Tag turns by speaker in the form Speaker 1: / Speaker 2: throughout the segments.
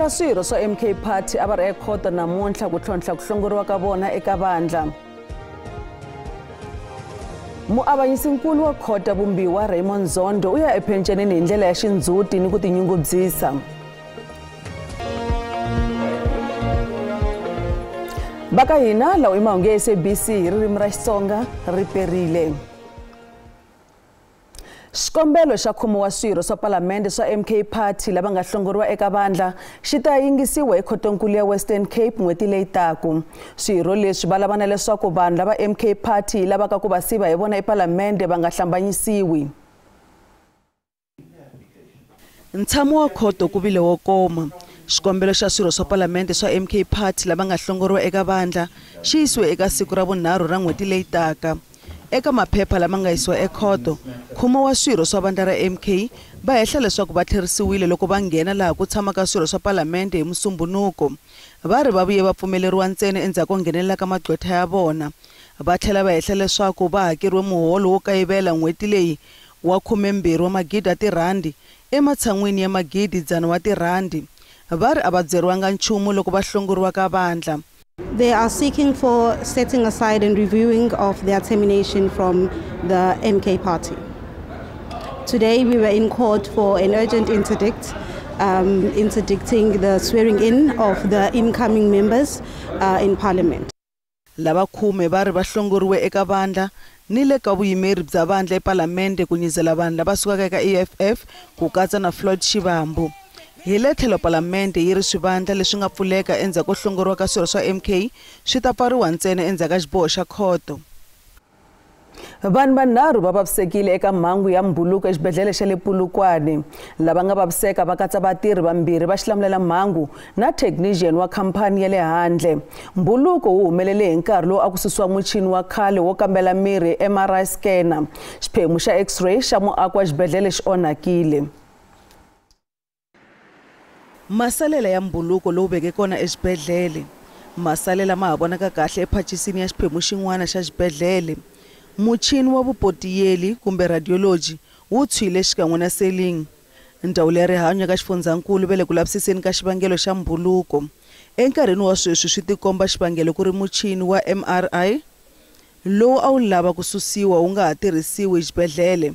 Speaker 1: Khume ra swirho swa MK Party a va ri ekhoto namuntlha ku tlhontlha ku hlongoriwa ka vona eka vandla. Muavanyisinkulu wa khoto ya vumbiwa Raymond Zondo u ya ephenceneni hi ndlela ya xindzhuti ni ku tinyungubyisa. Va ka hina lawa i mahungu ya SABC hi ririmi ra Xitsonga ri perile. Xikombelo xa khume wa swirho swa palamende swa MK Party lava nga hlongoriwa eka vandla xi ta yingisiwa ekhotonkulu ya Western Cape n'hweti leyi taka. Swirho leswi va lava na leswaku vanhu lava MK Party yi lavaka ku va siva hi vona epalamende va nga hlambanyisiwi. Ntshamo wa khoto ku vile wo koma. Xikombelo xa swirho swa palamende swa MK Party lava nga hlongoriwa eka vandla xi yisiwe eka siku ra vunharhu ra n'hweti leyi taka. Eka maphepha lama nga yisiwa ekhoto, khume wa swirho swa vandla ra MK va hehla leswaku va tlherisiwile loko va nghena laha ku tshamaka swirho swa palamende hi Musumbhunuko. Va ri va vuye va pfumeleriwa ntsena endzhaku ko nghenelela ka magqwetha ya vona. Va tlhela va hehla leswaku va hakeriwe muholo wo kayivela n'hweti leyi wa 12 wa magidi ya tirhandi ematshan'wini ya magidi 100 wa tirhandi. Va ri a va byeriwanga nchumu loko va hlongoriwa ka vandla.
Speaker 2: They are seeking for setting aside and reviewing of their termination from the MK Party. Today we were in court for an urgent interdict, interdicting the swearing in of the incoming members in Parliament.
Speaker 1: Lava khume va ri va hlongoriwe eka vandla ni le ka vuyimeri bya vandla epalamende ku nyizela vanhu lava sukaka eka EFF ku katsa na Floyd Shivambu. Hi le tlhelo palamende yi ri swivandla leswi nga pfuleka endzhaku ko hlongoriwa ka swirho swa MK swi ta pfariwa ntsena endzhaku ka xiboho xa khoto. Vanhu vanharhu va vavisekile eka mhangu ya mbhuluko exibedhlele xa le Polokwane. Lava nga vaviseka va katsa vatirhi vambirhi va xilamulelamhangu na technician wa khampani ya le handle. Mbhuluko wu humelele hi nkarhi lowu a ku susiwa muchini wa khale wo kambela mirhi MRI scanner. Xiphemu xa X-ray xa muako wa xibedhlele xi onhakile. Masalela ya mbhuluko lowu veke kona exibedhlele. Masalela ma ha vonaka kahle ephacisini ya xiphemu xin'wana xa xibedhlele. Muchini wa vupotiyeli kumbe radiology wu tshwile xikan'we na seling. Ndzawulo ya rihanyo ka xifundzankulu va le ku lavisiseni ka xivangelo xa mbhuluko. Enkarhini wa sweswi swi tikomba xivangelo ku ri muchini wa MRI lowu a wu lava ku susiwa wu nga ha tirhisiwi exibedhlele.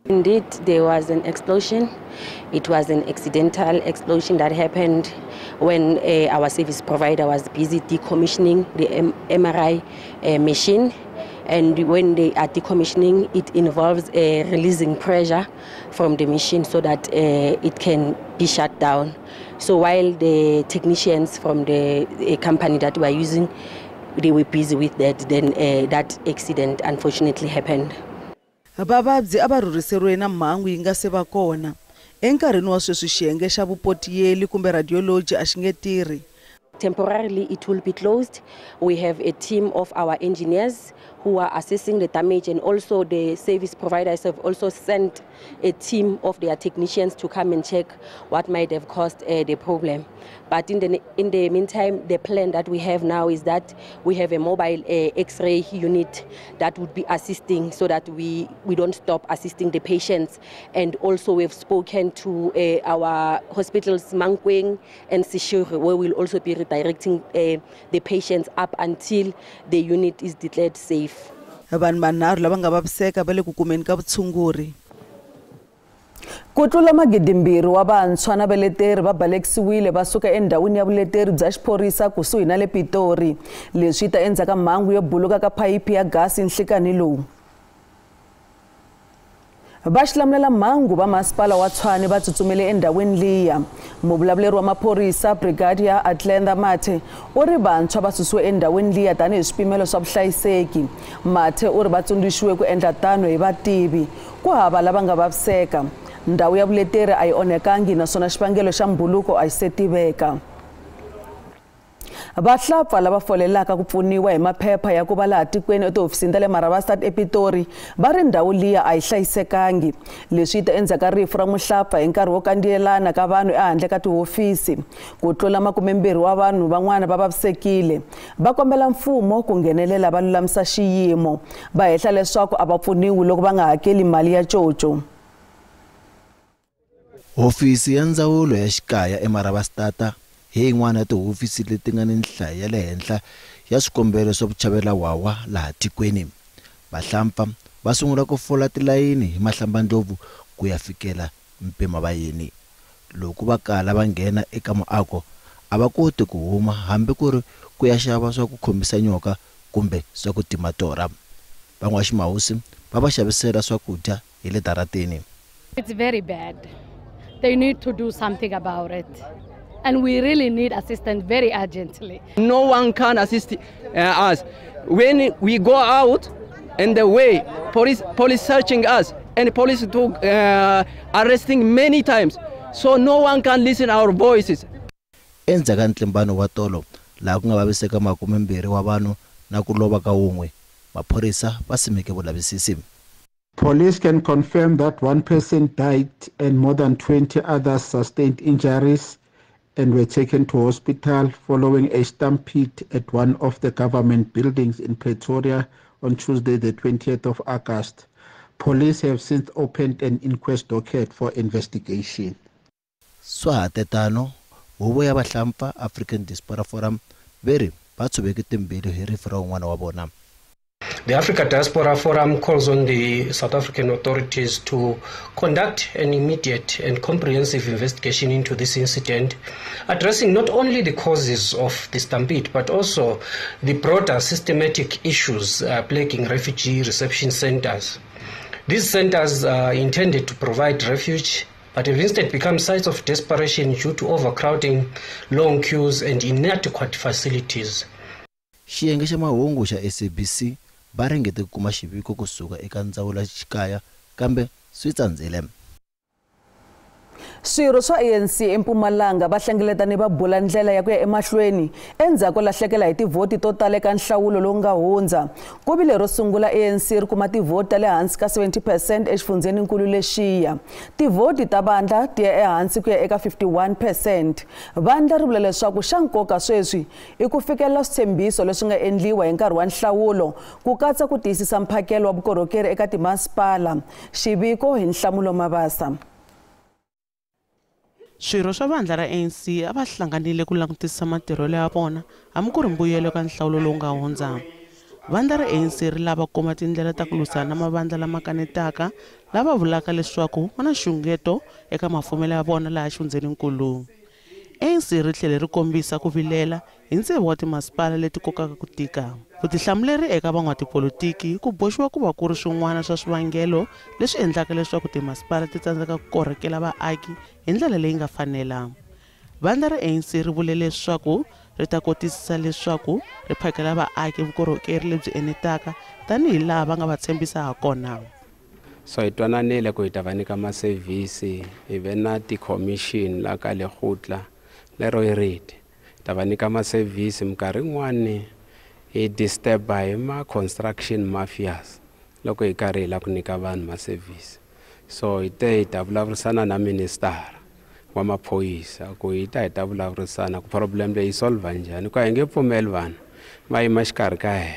Speaker 3: Indeed, there was an explosion. It was an accidental explosion that happened when our service provider was busy decommissioning the MRI machine. And when they are decommissioning, it involves releasing pressure from the machine so that it can be shut down. So while the technicians from the company that we are using, they were busy with that, then that accident unfortunately happened.
Speaker 1: Vavabyi a va rhurhiseriwe na mhangu yi nga se va kona. Enkarhini wa sweswi xiyenge xa vupotiyeli kumbe radiology a xi nge tirhi.
Speaker 3: Temporarily it will be closed. We have a team of our engineers who are assessing the damage, and also the service providers have also sent a team of their technicians to come and check what might have caused the problem. But in the meantime, the plan that we have now is that we have a mobile X-ray unit that would be assisting so that we don't stop assisting the patients. And also we've spoken to our hospitals, Mankweng and Seshego, where we'll also be redirecting the patients up until the unit is declared safe.
Speaker 1: Vanhu vanharhu lava nga vaviseka va le ku kumeni ka vutshunguri. Ku tlula 2,000 wa vantshwa na valeteri va balekisiwile va suka endhawini ya vuleteri bya xiphorisa kusuhi na le Pitori. Leswi ta endzhaku ka mhangu yo buluka ka phayiphi ya gasi nhlikani lowu. Va xilamulelamhangu va masipala wa Tshwane va tsutsumele endhawini liya. Muvulavuleri wa maphorisa Brigadier Atlenda Mathe u ri vantshwa va susiwe endhawini liya tanihi swipimelo swa vuhlayiseki. Mathe u ri va tsundzuxiwe ku endla tano hi vativi. Ku hava lava nga vaviseka. Ndhawu ya vuleteri a yi onhekangi naswona xivangelo xa mbhuluko a xi se tiveka. Vahlapfa lava folelaka ku pfuniwa hi maphepha ya ku va laha tikweni etihofisini ta le Marabastad ePitori va ri ndhawu liya a yi hlayisekangi. Leswi ta endzhaku ka rifu ra muhlapfa hi nkarhi wo kandziyelana ka vanhu ehandle ka tihofisi. Ku tlula 20 wa vanhu van'wana va vavisekile. Va kombela mfumo ku nghenelela va lulamisa xiyimo. Va hehla leswaku a va pfuniwi loko va nga hakeli mali ya coco.
Speaker 4: Hofisi ya ndzawulo ya xikaya eMarabastad Hi yin'wana ya tihofisi leti nga ni nhlayo ya le henhla ya swikombelo swa vuchavelawawa laha tikweni. Vahlampfa va sungula ku fola tilayini hi mahlambandlopfu ku ya fikela mpimavayeni. Loko va kala va nghena eka muako a va koti ku huma hambi ku ri ku ya xava swa ku khomisa nyoka kumbe swa ku tima torha. Van'waximawusi va va xavisela swakudya hi le darateni.
Speaker 5: It's very bad. They need to do something about it. And we really need assistance very urgently.
Speaker 6: No one can assist us. When we go out in the way, police searching us and police to arresting many times. So no one can listen our voices.
Speaker 4: Endzhaku ka ntlimbano wa tolo laha ku nga vaviseka 20 wa vanhu na ku lova ka wun'we, maphorisa va simeke vulavisisi.
Speaker 7: Police can confirm that one person died and more than 20 others sustained injuries and were taken to hospital following a stampede at one of the government buildings in Pretoria on Tuesday, the 20th of August. Police have since opened an inquest docket for investigation.
Speaker 4: Swa ha tetano, huvo ya vahlampfa African Diaspora Forum veri va tshoveke timbilu hi rifu ra un'wana wa vona.
Speaker 8: The Africa Diaspora Forum calls on the South African authorities to conduct an immediate and comprehensive investigation into this incident, addressing not only the causes of the stampede, but also the broader systematic issues plaguing refugee reception centers. These centers are intended to provide refuge, but have instead become sites of desperation due to overcrowding, long queues, and inadequate facilities.
Speaker 4: Xiyenge xa mahungu xa SABC va ringete ku kuma xiviko kusuka eka ndzawulo ya xikaya kambe swi tsandzile.
Speaker 9: Swirho swa ANC eMpumalanga va hlengeletane va bula ndlela ya ku ya emahlweni endzhaku ko lahlekela hi tivhoti to tala eka nhlawulo lowu nga hundza. Ku vile ro sungula ANC ri kuma tivhoti ta le hansi ka 70% exifundzheninkulu lexiya. Tivhoti ta vandla ti ya ehansi ku ya eka 51%. Vandla ri vula leswaku xa nkoka sweswi i ku fikelela switshembiso leswi nga endliwa hi nkarhi wa nhlawulo, ku katsa ku tiyisisa mphakelo wa vukorhokeri eka timasipala. Xiviko hi Nhlamulo Mabasa.
Speaker 10: Swirho swa vandla ra ANC a va hlanganile ku langutisa matirhelo ya vona hambi ku ri mbuyelo ka nhlawulo lowu nga hundza. Vandla ra ANC ri lava ku kuma tindlela ta ku lwisana na mavandla lama kanetaka lava vulaka leswaku va na nxungeto eka mafumelo ya vona laha xifundzheninkulu. ANC ri tlhele ri kombisa ku vilela hi ntsevu wa timasipala leti kokaka ku tika. Vutihlamuleri eka van'watipolitiki ku boxiwa ku va ku ri swin'wana swa swivangelo leswi endlaka leswaku timasipala ti tsandzeka ku korhokela vaaki hi ndlela leyi nga fanela. Vandla ra ANC ri vule leswaku ri ta kotisisa leswaku ri phakela vaaki vukorhokeri lebyi enetaka tanihi laha va nga va tshembisa hakona.
Speaker 11: So hi twananile ku hi ta va nyika masevhisi, hi ve na ti-commission la ka lekgotla lero hi riti ta va nyika masevhisi. Minkarhi yin'wani hi disturb-a hi ma-construction mafias loko hi karhi hi lava ku nyika vanhu masevhisi. So hi te hi ta vulavurisana na minister wa maphorisa ku hi ta vulavurisana ku problem leyi solve njhani, ku a hi nge pfumeli vanhu va yima xikarhi ka hina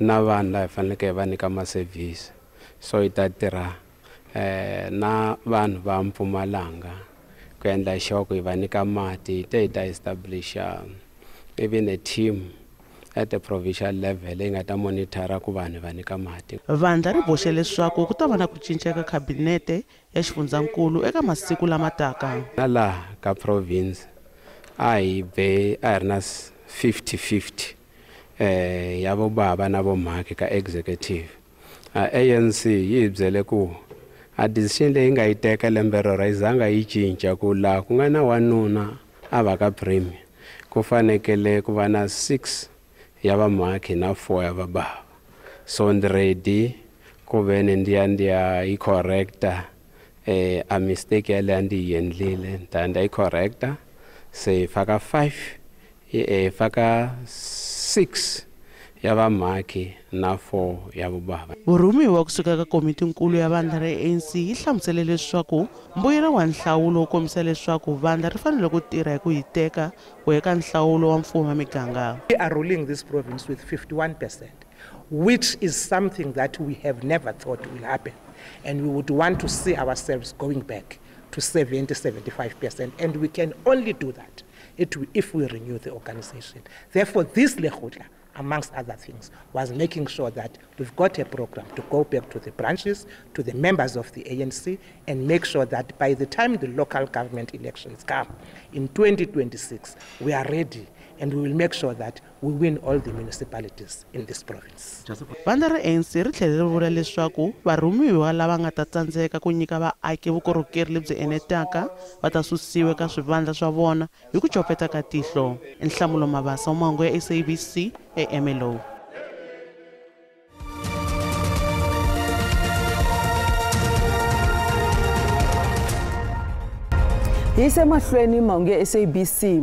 Speaker 11: na vanhu lava hi faneleke hi va nyika masevhisi. So hi ta tirha na vanhu va Mpumalanga ku endla sure ku hi va nyika mati. Hi te hi ta establisha even a team at the provincial level leyi nga ta monitora ku vanhu va nyika mati.
Speaker 10: Vandla ri boxe leswaku ku ta va na ku cinca ka khabinete ya xifundzankulu eka masiku lama taka.
Speaker 11: Na laha ka province a hi ri na 50-50 ya vobaba na vomhaki ka executive. ANC yi hi byele ku a decision leyi nga yi teka lembe rero yi zanga yi cinca ku laha ku nga na wanuna a va ka premier ku fanekele ku va na 6 ya vamhakhi na 4 ya vabava. So ndi ready ku ve ni ndiya yi correcta a mistake yaleyo a ndi yi endlile ni ta ya yi correcta. Se hi faka 5 hi faka 6 ya vamhakhi na 4 ya vobava.
Speaker 10: Vurhumiwa kusuka ka komitinkulu ya vandla ra ANC yi hlamusele leswaku mbuyelo wa nhlawulo wu kombisa leswaku vandla ri fanele ku tirha hi ku hiteka ku ya ka nhlawulo wa mfumo wa miganga.
Speaker 12: We are ruling this province with 51%, which is something that we have never thought will happen. And we would want to see ourselves going back to 70-75%. And we can only do that if we renew the organization. Therefore, this Lekgotla, amongst other things, was making sure that we've got a program to go back to the branches, to the members of the ANC, and make sure that by the time the local government elections come in 2026, we are ready and we will make sure that we win all the municipalities in this province.
Speaker 10: Vandla ra ANC ri tlhele ri vula leswaku varhumiwa lava nga ta tsandzeka ku nyika vaaki vukorhokeri lebyi enetaka va ta susiwa eka swivandla swa vona hi ku copeta ka tihlo. Nhlamulo Mabasa, mahungu ya SABC eMLO.
Speaker 9: Yise mahlweni mahungu ya SABC.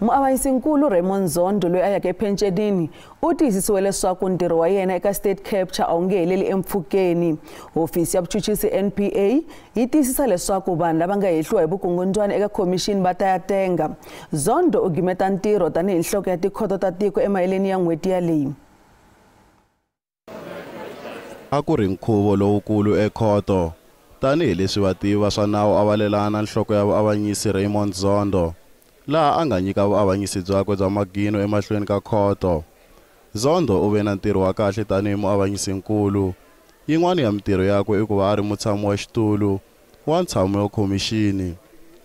Speaker 9: Muavanyisinkulu Raymond Zondo loyi a yaka ephencenini u tiyisisiwe leswaku ntirho wa yena eka State Capture a wu nge heleli empfhukeni. Hofisi ya vuchuchisi NPA yi tiyisisa leswaku vanhu lava nga hehliwa hi vukungundzwana eka khomixini va ta ya tenga. Zondo u gimeta ntirho tanihi nhloko ya tikhoto ta tiko emaheleni ya n'hweti yaleyi.
Speaker 13: A ku ri nkhuvo lowukulu ekhoto tanihileswi vativi va swa nawu a va lelana nhloko ya vuavanyisi Raymond Zondo, laha a nga nyika vuavanyisi byakwe bya magino emahlweni ka khoto. Zondo u ve na ntirho wa kahle tanihi muavanyisinkulu. Yin'wana ya mitirho yakwe i ku va a ri mutshami wa xitulu wa ntshamo wa khomixini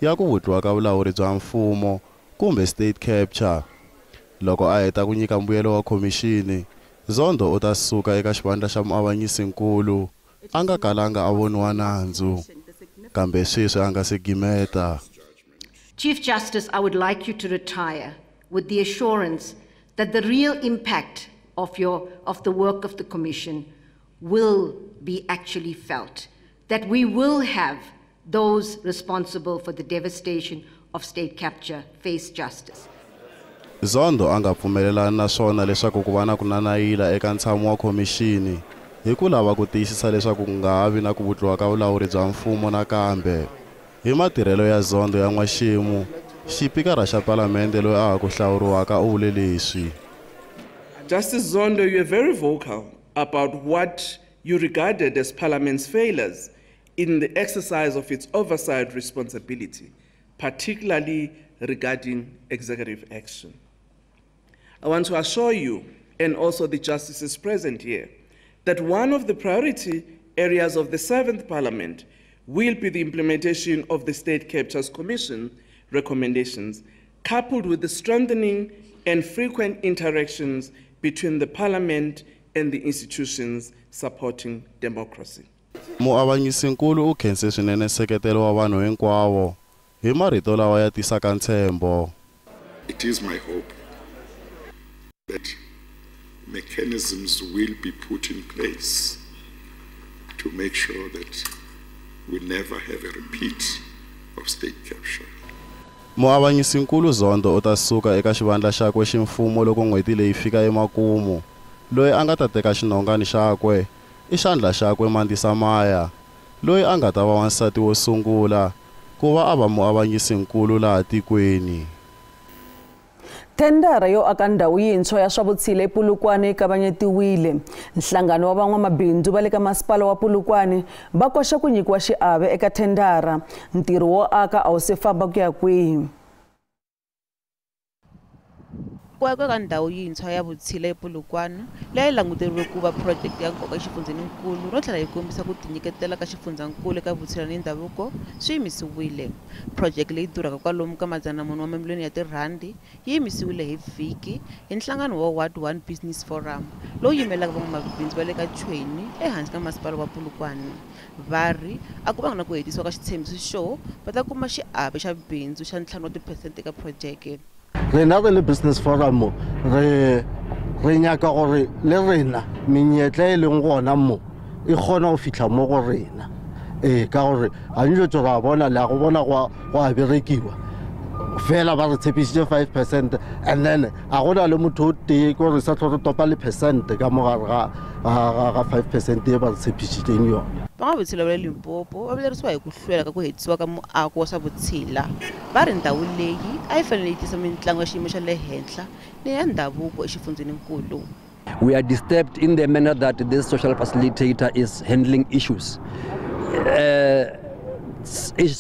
Speaker 13: ya ku vutliwa ka vulawuri bya mfumo kumbe State Capture. Loko a heta ku nyika mbuyelo wa khomixini, Zondo u ta suka eka xivandla xa muavanyisinkulu a nga kalanga a voniwa nandzu, kambe sweswi a nga se gimeta.
Speaker 14: Chief Justice, I would like you to retire with the assurance that the real impact of the work of the Commission will be actually felt, that we will have those responsible for the devastation of state capture face justice.
Speaker 13: Zondo a nga pfumelelani na swona leswaku ku va na ku nanayila eka ntshamo wa khomixini hi ku lava ku tiyisisa leswaku ku nga ha vi na ku vutliwa ka vulawuri bya mfumo nakambe. Hi matirhelo ya Zondo ya n'waxemu, xipikara xa palamende loyi a ha ku hlawuriwaka u vule leswi.
Speaker 15: Justice Zondo, you are very vocal about what you regarded as Parliament's failures in the exercise of its oversight responsibility, particularly regarding executive action. I want to assure you, and also the justices present here, that one of the priority areas of the 7th Parliament will be the implementation of the State Captures Commission recommendations, coupled with the strengthening and frequent interactions between the Parliament and the institutions supporting democracy.
Speaker 13: Muavanyisinkulu u khense swinene nseketelo wa vanhu hinkwavo hi marito lawa ya tisaka ntshembo.
Speaker 16: It is my hope that mechanisms will be put in place to make sure that we never have a repeat of state capture.
Speaker 13: Muavanyisinkulu Zondo u ta suka eka xivandla xakwe ximfumo loko n'hweti leyi fika emakumu. Loyi a nga ta teka xinhongani xakwe i xandla xakwe Mandisa Maya, loyi a nga ta va wansati wo sungula ku va a va muavanyisinkulu laha tikweni.
Speaker 9: Tendara yo aka ndhawu yintshwa ya swa vutshila ePolokwane yi kavanyetiwile. Nhlangano wa van'wamabindzu va le ka masipala wa Polokwane va koxa ku nyikiwa xiave eka tendara. Ntirho wo aka a wu se famba ku ya kwihi.
Speaker 17: Ku akiwa ka ndhawu yintshwa ya vutshila ePolokwane leyi languteriwe ku va phurojeke ya nkoka exifundzheninkulu no tlhela yi kombisa ku tinyiketela ka xifundzankulu eka vutshila ni ndhavuko swi yimisiwile. Phurojeke leyi durhaka kwalomu ka 400 wa mamiliyoni ya tirhandi yi yimisiwile hi vhiki hi nhlangano wa Ward 1 Business Forum lowu yimelaka van'wamabindzu va le ka Tshweni ehansi ka masipala wa Polokwane. Va ri a ku vanga na ku hetisiwa ka xitshembiso xo va ta kuma xiave xa bindzu xa 5 wa tiphesente eka phurojeke.
Speaker 18: Rena re le Business Forum re nyaka gore le rena menyetla e leng gona mo e kgona go fitlha mo go rena. Ka gore ga dilo tso ra bona le go bona go a berekiwa fela ba re tshepisitse 5% and then a gona le motho o tee ke gore sa tlho re topa le percent ka mo gare ga 5% e ba re tshepisitseng yona.
Speaker 17: Van'wavutshila va le Limpopo va vilerisiwa hi ku hlwela ka ku hetisiwa ka muako wa swa vutshila. Va ri ndhawu leyi a yi fanele yi tisa mitlangu ya xiyimo xa le henhla ni ya ndhavuko exifundzheninkulu.
Speaker 19: We are disturbed in the manner that this social facilitator is handling issues.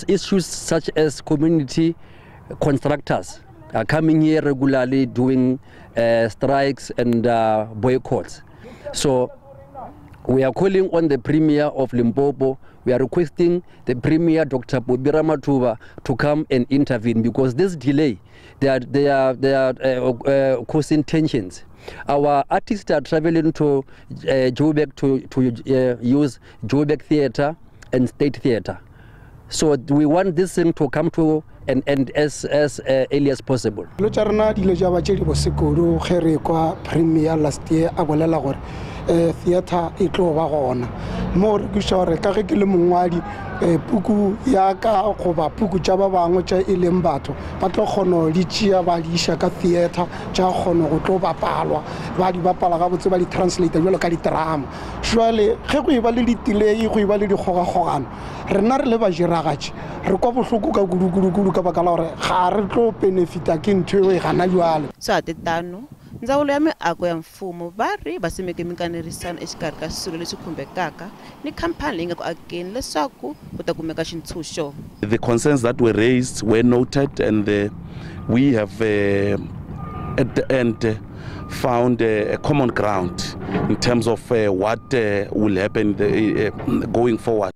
Speaker 19: Issues such as community constructors are coming here regularly doing strikes and boycotts. So we are calling on the Premier of Limpopo. We are requesting the Premier, Dr. Phophi Ramathuba, to come and intervene, because this delay, they are causing tensions. Our artists are traveling to Joburg to use Joburg Theatre and State Theatre. So we want this thing to come to an end as early as possible.
Speaker 20: Dilo tša rena di ile tša ba tše di bosekodu ge re kwa Premier last year a bolela gore theatre e tlo ba gona mo re kweša gore ka ge ke le mongwadi puku ya ka goba puku tša ba bangwe tša e leng batho ba tlo kgona di tšea ba di iša ka theatre tša kgona go tlo bapalwa ba di bapala gabotse ba di translate jalo ka di-drama. Jwale ge go e ba le ditilei go e ba le dikgogakgogano rena re le bajiragatši re kwa bohloko ka kudu-kudu-kudu ka baka la gore ga re tlo benefita ke ntho eo e gana jwale.
Speaker 17: Swa ha tano ndzawulo ya miako ya mfumo va ri va simeke minkanerisano exikarhi ka swilo leswi khumbekaka ni khamphani leyi nga ku akeni leswaku ku ta kumeka xintshunxo.
Speaker 15: The concerns that were raised were noted, and we have at the end found a common ground in terms of what will happen going forward.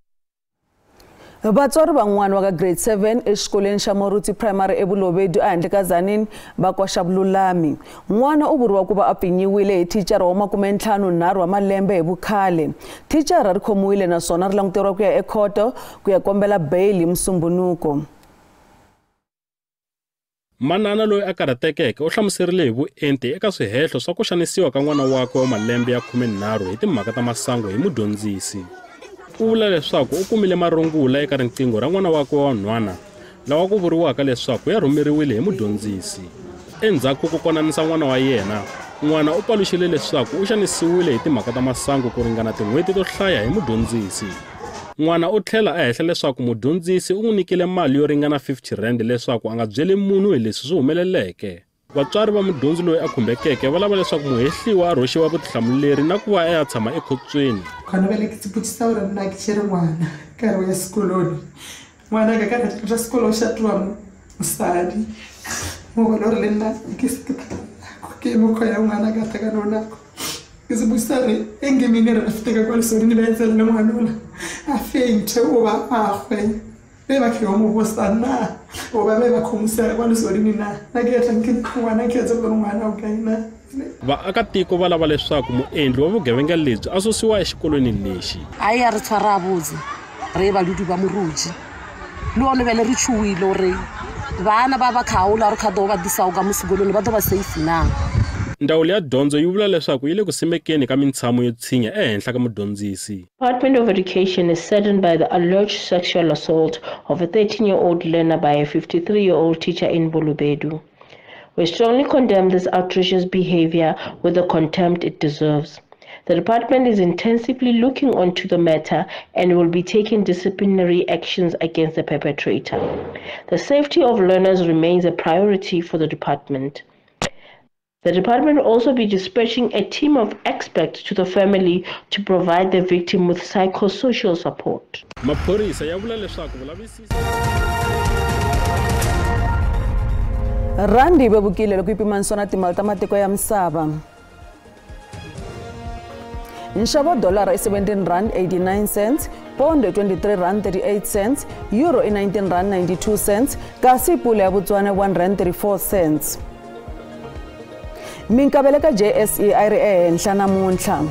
Speaker 9: Vatswari van'wana wa ka grade 7 exikolweni xa Moruti Primary eBulobedu ehandle ka Tzaneen va koxa vululami. N'wana u vuriwa ku va a pfinyiwile hi thicara wa 53 wa malembe hi vukhale. Thicara ri khomiwile naswona ri languteriwa ku ya ekhoto ku ya kombela bail hi Musumbunuko.
Speaker 21: Manana loyi a karhatekeke u hlamuserile hi vuenti eka swihehlo swa ku xanisiwa ka n'wana wakwe wa malembe ya 13 hi timhaka ta masangu hi mudyondzisi. U vula leswaku u kumile marungula eka riqingho ra n'wana wakwe wa nhwana lawa ku vuriwaka leswaku ya rhumeriwile hi mudyondzisi. Endzhaku ko konanisa n'wana wa yena, n'wana u paluxile leswaku u xanisiwile hi timhaka ta masangu ku ringana tin'hweti to hlaya hi mudyondzisi. N'wana u tlhela a hehla leswaku mudyondzisi u n'wi nyikile mali yo ringana 50 rand leswaku a nga byeli munhu hi leswi swi humeleleke. Vatswari va mudyondzi loyi a khumbekeke va lava leswaku muhehliwa a rhwexiwa vutihlamuleri na ku va a ya tshama ekhotsweni.
Speaker 22: Khona vele ke tsiputisa gore nna ke tšere ngwana ka re o ya sekolong, ngwana ka ka tla sekolo xa tloa mosadi mo bona gore le nna ke se ke ke mokgwa ya ngwana ka thaka no nako ke se botsa re enge mine re fete ka kwa lesorini ba etsa le ngwana ola a fainte o ba agwe be ba ke mo bosa na o ba be ba khomusela kwa lesorini na na ke tla ke ngwana ke etsa gore ngwana o kae na.
Speaker 21: Vaakatiko va lava leswaku muendli wa vugevenga lebyi a susiwa exikolweni lexi.
Speaker 23: A ya re tshwara botse re badudi ba Moruti le one bele re tshuwile gore bana ba ba khaola re kha do ba disa ka mo sekolong ba do ba safe na.
Speaker 21: Ndzawulo ya dyondzo yi vula leswaku yi le ku simekeni ka mintshamo yo tshinya ehenhla ka mudyondzisi.
Speaker 24: Department of Education is saddened by the alleged sexual assault of a 13-year-old learner by a 53-year-old teacher in Bolobedu. We strongly condemn this outrageous behavior with the contempt it deserves. The department is intensively looking onto the matter and will be taking disciplinary actions against the perpetrator. The safety of learners remains a priority for the department. The department will also be dispatching a team of experts to the family to provide the victim with psychosocial support.
Speaker 21: Maphorisa ya vula leswaku vulavisisi
Speaker 9: Randi vevukile loko yi pimanisiwa na timali ta matiko ya misava. Nxavo dollar i 17 rand 89 cents, pound 23 rand 38 cents, euro i 19 rand 92 cents, kasi pula ya Botswana 1 rand 34 cents. Minkavelo ka JSE a yi ri ehenhla namuntlha.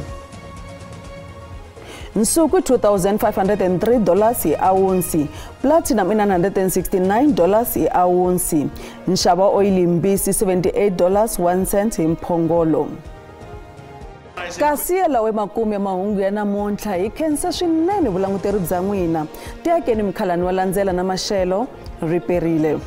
Speaker 9: Nsuku $2,503 hi awunsi, platinum i $969 hi awunsi, nxavo wa oyili mbisi $78.01 hi mphongolo. Kasi lawe makumu ya mahungu ya namuntlha hi khensa swinene vulanguteri bya n'wina. Tiyakeni mukhalani wa landzela na maxelo riperile.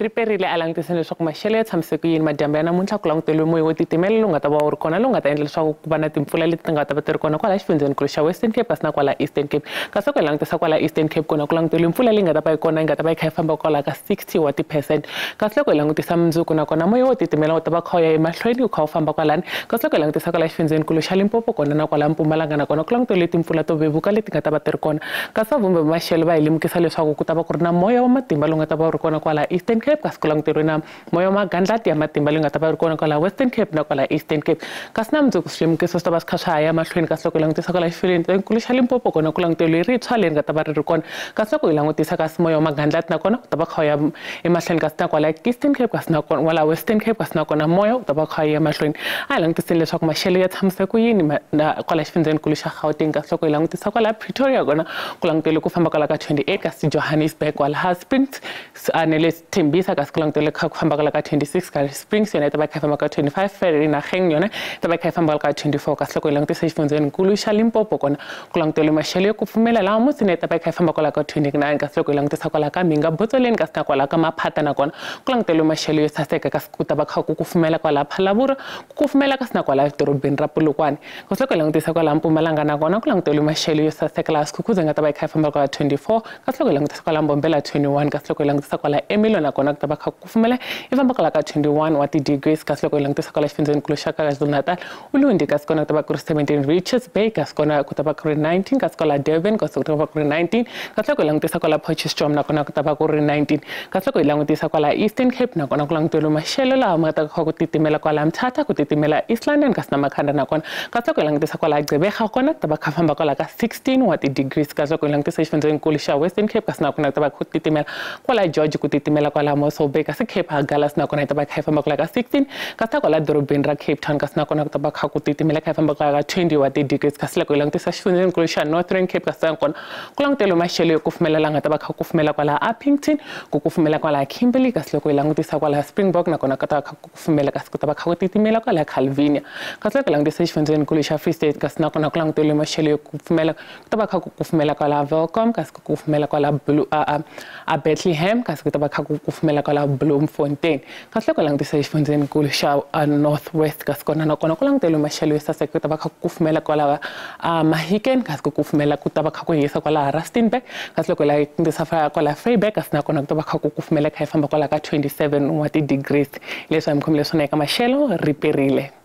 Speaker 1: Riperile a langutiseni leswaku maxelo ya tshamise ku yini madyambu ya namuntlha ku languteriwe moya wo titimela lowu nga ta va wu ri kona lowu nga ta endla leswaku ku va na timpfula leti ti nga ta va ti ri kona kwala xifundzhenikulu xa Western Cape kasi na kwala Eastern Cape. Kasi loko hi langutisa kwala Eastern Cape kona ku languteriwe mpfula leyi nga ta va yi kona yi nga ta va yi kha yi famba kwala ka 60 wa ti-percent. Kasi loko hi langutisa mundzuku nakona moya wo titimela wu ta va kha wu ya emahlweni wu kha wu famba kwalani. Kasi loko hi langutisa kwala xifundzhenikulu xa Limpopo kona na kwala Mpumalanga nakona ku languteriwe timpfula to vevuka leti nga ta va ti ri kona. Kasi vavhumbi va maxelo va hi lemukisa leswaku ku ta va ku ri na moya wa matimba lowu nga ta va wu ri kona kwala Eastern Cape kasi ku languteriwe na moya wa magandlati ya matimba leyi nga ta va ri kona kwala Western Cape na kwala Eastern Cape. Kasi na mundzuku swilemukiso swi ta va swi kha swa ha ya mahlweni kasi loko hi langutisa kwala xifundzhenikulu xa Limpopo kona ku languteriwe ritshwa leri nga ta va ri ri kona. Kasi loko hi langutisa kasi moya wa magandlati nakona wu ta va kha wu ya emahlweni kasi na kwala Eastern Cape kasi na kwala Western Cape kasi nakona moya wu ta va kha wu ya emahlweni. A hi langutiseni leswaku maxelo ya tshamise ku yini kwala xifundzhenikulu xa Gauteng kasi loko hi langutisa kwala Pretoria kona ku languteriwe ku famba kwala ka 28 kasi Johannesburg kwala Springs na le Tembisa kasi ku languteriwe ku famba kwala ka 26 kasi Springs yona yi ta va kha yi famba ka 25 Vereeniging yona yi ta va kha yi famba ka 24 kasi loko hi langutisa xifundzhenikulu xa Limpopo kona ku languteriwe maxelo yo kufumela laha Musina yi ta va kha yi famba kwala ka 29 kasi loko hi langutisa kwala ka Mhinga Botsoleni kasi na kwala ka Maphata nakona ku languteriwe maxelo yo saseka kasi ku ta va kha ku kufumela kwala Phalaborwa ku kufumela kasi na kwala dorobeni ra Polokwane. Kasi loko hi langutisa kwala Mpumalanga nakona ku languteriwe maxelo yo saseka laha Skukuza nga ta va yi kha yi famba kwala 24 kasi loko hi langutisa kwala Mbombela 21 kasi loko hi langutisa kwala Emilo nakona ku ta va kha ku kufumela yi famba kwala ka 21 wa ti-degrees kasi loko hi langutisa kwala xifundzhenikulu xa KwaZulu-Natal Ulundi kasi kona ku ta va ku ri 17 Richards Bay kasi kona ku ta va ku ri 19 kasi kwala Durban kasi ku ta va ku ri 19 kasi loko hi langutisa kwala Potchefstroom nakona ku ta va ku ri 19 kasi loko hi langutisa kwala Eastern Cape nakona ku languteriwe maxelo laha ma ta kha ku titimela kwala Mthatha ku titimela East London kasi na Makhanda nakona kasi loko hi langutisa kwala Gqeberha kona ku ta va kha famba kwala ka 16 wa ti-degrees kasi loko hi langutisa xifundzhenikulu xa Western Cape kasi nakona ku ta va ku titimela kwala George ku titimela kwala Mossel Bay kasi Cape Agulhas nakona yi ta va kha yi famba kwala ka 16 kasi kwala dorobeni ra Cape Town kasi nakona ku ta va kha ku titimela kha yi famba kwala ka 20 wa ti-degrees kasi loko hi langutisa xifundzhenikulu xa Northern Cape kasi nakona ku languteriwe maxelo yo kufumela laha nga ta va kha ku kufumela kwala Upington ku kufumela kwala Kimberley kasi loko hi langutisa kwala Springbok nakona ku ta va kha ku kufumela kasi ku ta va kha ku titimela kwala Calvinia. Kasi loko hi langutisa xifundzhenikulu xa Free State kasi nakona ku languteriwe maxelo yo kufumela ku ta va kha ku kufumela kwala Welkom kasi ku kufumela kwala Bethlehem kasi ku ta va kha ku kufumela kwala Bloemfontein. Kasi loko hi langutisa xifundzhenikulu xa North West kasi kona nakona ku languteriwe maxelo yo saseka ku ta va kha ku kufumela kwala Mahikeng kasi ku kufumela ku ta va kha ku hisa kwala Rustenburg kasi loko hi langutisa kwala Vryburg kasi nakona ku ta va kha ku kufumela kha yi famba kwala ka 27 wa ti-degrees. Leswi a mi khomile swona eka maxelo riperile.